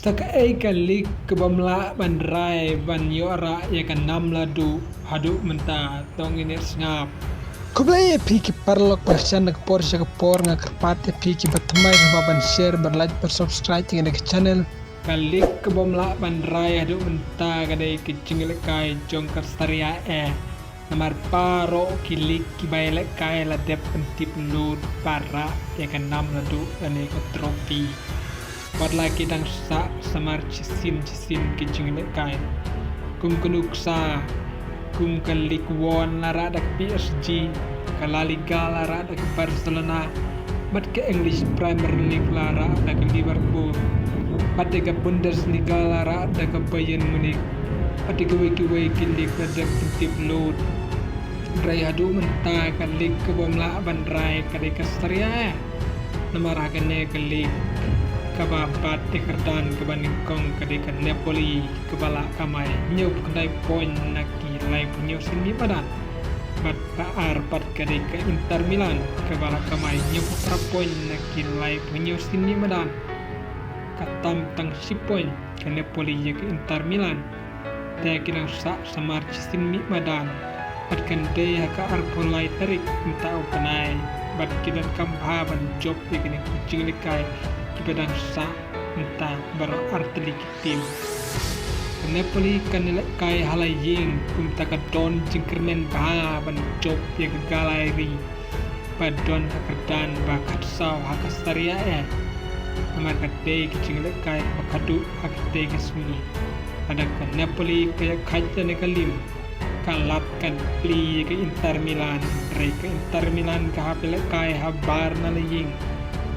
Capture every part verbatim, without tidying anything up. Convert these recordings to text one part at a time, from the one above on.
Ta kaei ka lig kaba ym lah ban rai ban ïoh rah ïa ka nam la duh haduh mynta? To ngin ïa sngap. Khublei ïa phi ki paralok ba shan da ka por sha ka por. Nga kyrpad ïa phi kiba thymmai sngewbha ban share, ban like, ban subscribe ïa kane ka channel. Ka lig kaba ym lah ban rai haduh mynta ka dei ka jingïalehkai jong ka Serie A. Namar baroh ki lig kiba ïalehkai la dep pyntip lut ba rah ïa ka nam la duh lane ka trophy. Wat la ki dang sah samar shisien shisien ki jingïalehkai. Kum ka nuksa, kum ka Ligue One la rah da ka P S G, ka La Liga la rah da ka Barcelona, bad ka English Premier League la rah da ka Liverpool, bad ka Bundesliga la rah da ka Bayern Munich, bad kiwei kiwei ki lig la dep pyntip lut. Hynrei haduh mynta ka lig kaba ym lah ban rai ka dei ka Serie A. Namar ha kane ka lig kaba bat ïa ka kyrdan kaba nyngkong ka dei ka Napoli kaba la kamai hynñiewphew khyndai point na ki laiphew hynñiew sien mih madan. Bad ba ar pat ka dei ka Inter Milan kaba la kamai hynñiewphew phra point na ki laiphew hynñiew sien mih madan. Ka tam tang shi point ka Napoli ïa ka Inter Milan. Te ki dang sah samar shisien mih madan. Bad kan dei ha ka arphew lai tarik mynta u bnai. Bad ki donkam bha ban jop ïa kine ki jingïalehkai kiba dang sah mynta baroh artylli ki team. Ka Napoli kan ïalehkai ha la ïing, kumta ka don jingkyrmen bha ban jop ïa ka galari ba don ha ka kyrdan ba khatsaw ha ka Serie A. Namar ka dei ka jingïalehkai ba khatduh ha katei ka sngi. Lada ka Napoli ka ïakhaid lane ka lim, ka lad kan plie ïa ka Inter Milan, hynrei ka Inter Milan ka hap ïalehkai habar na la ïing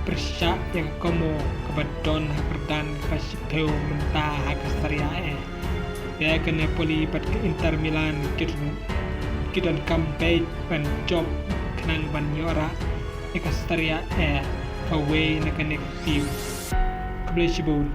pyrshah ïa ka Como kaba don ha ka kyrdan ba shiphew mynta ha ka Serie A. Te ka Napoli bad ka Inter Milan ki don, ki donkam beit ban jop khnang ban ïoh rah ïa ka Serie A kawei na kane ka team. Khublei shibun.